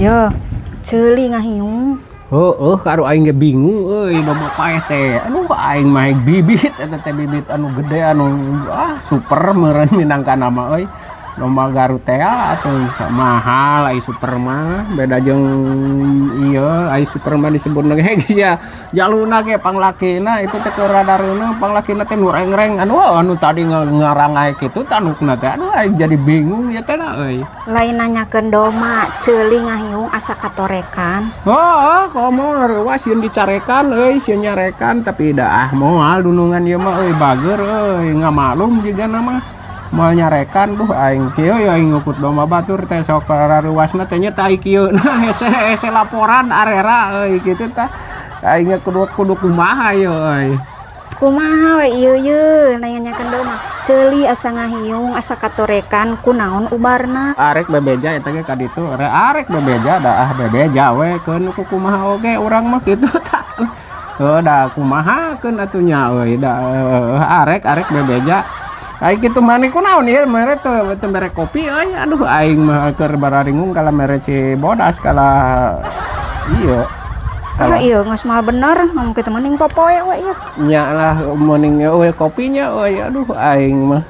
Yo, ceuli ngahiung. Heueuh, karo aing ge bingung euy domba paeh teh. Aduh, aing mah bibit eta teh, bibit anu gede, anu ah super meureun minangka mah euy. Domba Garut teh atuh mahal ai super mah, beda jeung ieu, ai super mah disebutna ge geus ya jaluna ge panglakina itu teh keur rada reuneuh, panglakina teh nu reng-reng, anu anu tadi ngarangae kitu tandukna teh. Aduh, aing jadi bingung ya teh euy. Lain nanyakeun domba, ceuli ngahiung asa katorekan. Oh, komo reuwas sieun dicarekan euy, sieun nyarekan, tapi da ah moal dunungan ieu mah euy, bager euy, ngamaklum jigana mah. Moal nyarekan, duh aing kieu ya, aing ngukut domba batur teh sok rareuwasna teh nya teh kieu. Nah, hese hese laporan arera euy kitu tah. Aing kudu kudu kumaha ieu euy. Kumaha we ieu ye, nanyakeun domba. Ceuli asa ngahiung, asa katorekan, kunaon ubarna? Arek bebeja eta ge ka ditu, arek bebeja da ah bebeja we keun ku kumaha oge urang mah kitu tah. Heuh, da kumaha keun atuh nya euy, da arek arek bebeja. Aing kitu maneh kunaon ieu mere teu teu mere kopi euy. Aduh, aing mah keur bararingung kala mere si bodas kala ieu. Ah ieu geus mahal bener, ngomong kitu mending popoe we ieu. Nya lah, mending euy kopinya euy, aduh aing mah.